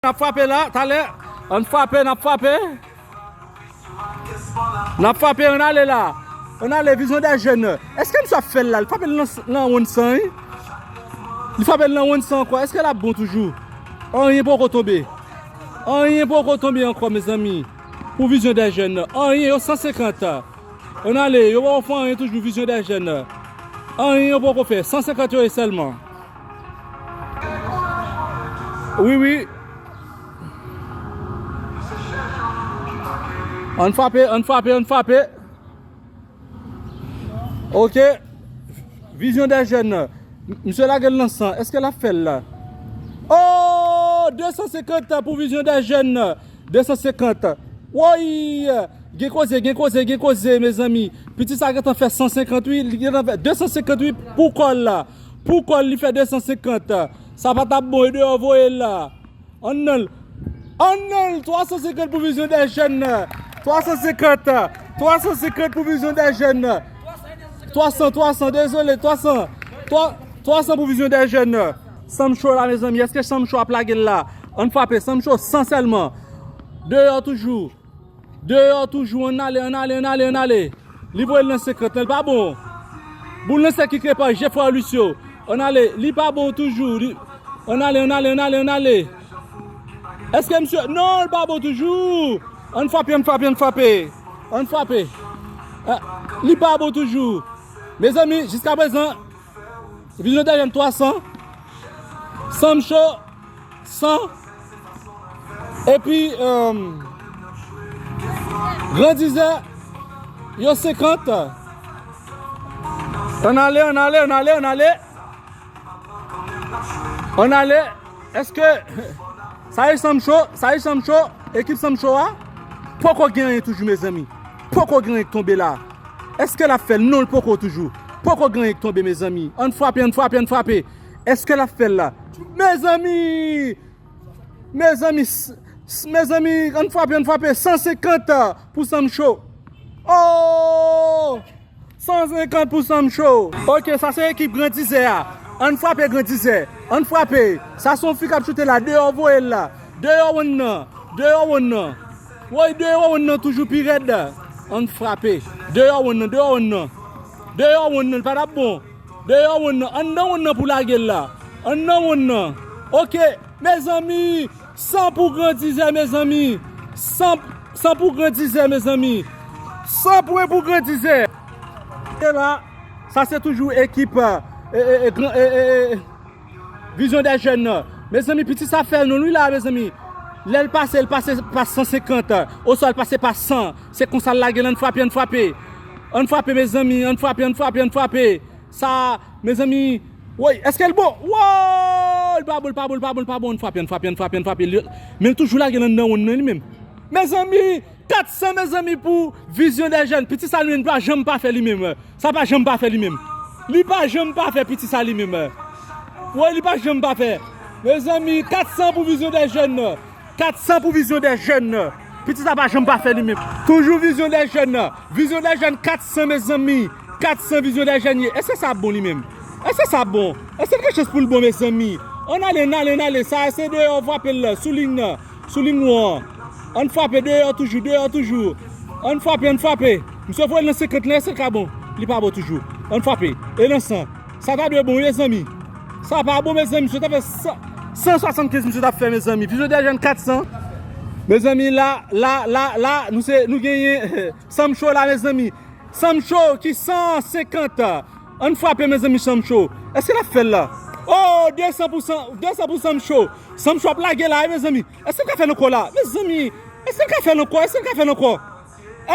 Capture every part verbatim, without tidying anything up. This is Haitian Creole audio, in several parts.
N ap frape la, talè. Ann frape, n ap frape. N ap frape, ann ale la. Ann ale, Vision des Jeunes. Èske misye ap fè l la? Li frape l nan, nan wonn san, wi. Li frape l nan wonn san ankò. Èske l ap bon toujou? Anyen poko tonbe. Anyen poko tonbe ankò, mezanmi. Pou Vision des Jeunes. Anyen, yo san senkant. Ann ale, yo poko fè anyen toujou, Vision des Jeunes. Anyen yo poko fè. San senkant yo ye sèlman. Wi, wi. Ann frape, ann frape, ann frape. Ok. Vision des Jeunes. Misye lage l nan san. Èske l ap fè l la? Oh! De san senkant pou Vision des Jeunes. De san senkant. Woy! Gen koze, gen koze, gen koze, mezanmi. Pitit sa gentan fè san senkant wi, li gentan fè de san senkant wi pou kò l la. Pou kò l, li fè de san senkant. Sa pa t ap bon, e deyò voye l la. Ann nan l. Ann nan l, twa san senkant pou Vision des Jeunes. Twa san senkant. Twa san senkant pou Vision des Jeunes. Twa san, twa san, dezole, twa san. Twa, twa san pou Vision des Jeunes. Sanm Cho la, mezanmi. Èske Sanm Cho ap lage l la? Ann frape, Sanm Cho, san sèlman. Deyò toujou. Deyò toujou, ann ale, ann ale, ann ale, ann ale. Li voye l nan senkant lan, li pa bon. Boul nan sèk ki krepe, je frè Lucio. Ann ale, li pa bon toujou. Li, ann ale, ann ale, ann ale, ann ale. Èske misye, non, li pa bon toujou. Ann frape, ann frape, ann frape. Ann frape. Ah, li pa bon toujou. Mezanmi, jiskaprezan, Vision des Jeunes twa san. Sanm Cho, san. Epi, euh, Grandizè, yo senkant. Ann ale, ann ale, ann ale, ann ale. Ann ale. Èske sa e Sanm Cho? Sa e Sanm Cho? Ekip Sanm Cho a? Poko gen anyen toujou, mezanmi. Poko gen anyen k tonbe la. Èske l ap fè l? Non, l poko toujou. Poko gen anyen k tonbe, mezanmi. Ann frape, ann frape, ann frape. Èske l ap fè l la? Mezanmi! Mezanmi, s-, s-, mezanmi, ann frape, ann frape. San senkant pou Sanm Cho. Oh! San senkant pou Sanm Cho. Ok, sa se ekip Grandizè a. Ann frape Grandizè. Ann frape. Sa se yon fi k ap choute la. Deyò voye l la. Deyò wonn nan. Deyò wonn nan. Woy, deyò wonn nan toujou pi rèd. Ann frape. Deyò wonn nan, deyò wonn nan. Deyò wonn nan, li pa t ap bon. Deyò wonn nan. Anndan wonn nan pou lage l la. Anndan wonn nan. Ok. Mezanmi, san pou Grandizè, mezanmi. San, san pou Grandizè, mezanmi. San pwen pou Grandizè. E la, sa se toujou ekip, e, e, e, gran, e, e, e, Vision des Jeunes nan. Mezanmi, pitit sa fè nou, wi, la, mezanmi. Lè l pase, l pase pa san senkant, oswa l pase pa san. Se konsa l lage l, ann frape, ann frape. Ann frape, mezanmi, ann frape, ann frape, ann frape. Sa, mezanmi, woy, èske l bon? Woy, li pa bon, li pa bon, li pa bon, li pa bon. Ann frape, ann frape, ann frape, ann frape. Li, men l toujou lage l anndan wonn nan li menm. Mezanmi, kat san, mezanmi, pou Vision des Jeunes. Pitit sa li menm pa janm pa fè li menm. Sa pa janm pa fè li menm. Li pa janm pa fè pitit sa li menm. Woy, li pa janm pa fè. Mezanmi, kat san pou Vision des Jeunes. Kat san pou Vision des Jeunes. Pitit sa pa janm pa fè li menm. Toujou Vision des Jeunes. Vision des Jeunes kat san, mezanmi. Kat san Vision des Jeunes ye. Èske sa ap bon li menm? Èske sa ap bon? Èske l gen chans pou l bon, mezanmi? Ann ale, ann ale, ann ale. Sa se deyò frape l la. Sou liy nan. Sou liy won an. Ann frape deyò toujou, deyò toujou. Ann frape, ann frape. Misye voye l nan senkant lan, èske l ka bon? Li pa bon toujou. Ann frape. E nan san. Sa ta dwe bon, wi, mezanmi. Sa pa bon, mezanmi. Misye ta fè san, san swasannkenz, misye ta fè, mezanmi. Vision des Jeunes kat san. Mezanmi, la, la, la, la, nou se, nou genyen Sanm Cho la, mezanmi. Sanm Cho ki san senkant. Ann frape, mezanmi, Sanm Cho. Èske l ap fè l la? Oh, de san pou san, de san pou Sanm Cho. Sanm Cho ap lage la, wi, mezanmi. Èske l ka fè l ankò la? Mezanmi, èske l ka fè l ankò? Èske l ka fè l ankò?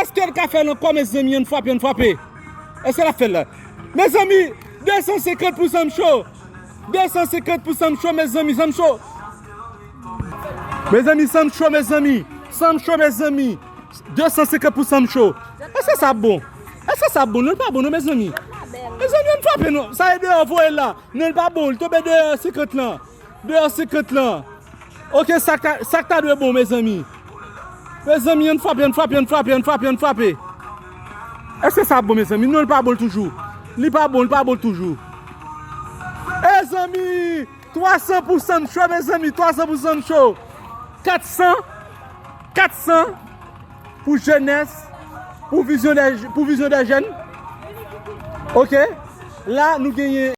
Èske l ka fè l ankò, mezanmi? Ann frape, ann frape. Èske l ap fè l la? Mezanmi, de san senkant pou Sanm Cho. De san senkant pou Sanm Cho, mezanmi, Sanm Cho. Mezanmi, Sanm Cho, mezanmi. Sanm Cho, mezanmi. De san senkant pou Sanm Cho. Èske sa ap bon? Èske sa ap bon? Non, li pa bon, non, mezanmi. Mezanmi, ann frape, non. Sa e deyò voye l la. Non, li pa bon. Li tonbe deyò senkant lan. Deyò senkant lan. Ok, sa k ta, sa k ta dwe bon, mezanmi. Mezanmi, ann frape, ann frape, ann frape, ann frape, ann frape. Èske sa ap bon, mezanmi? Non, li pa bon toujou. Li pa bon, li pa bon toujou. Mezanmi, twa san pou Sanm Cho, mezanmi, twa san pou Sanm Cho. Kat san, kat san pou jenès, pou vizyon dè, pou vizyon dè jèn. Ok. La, nou genyen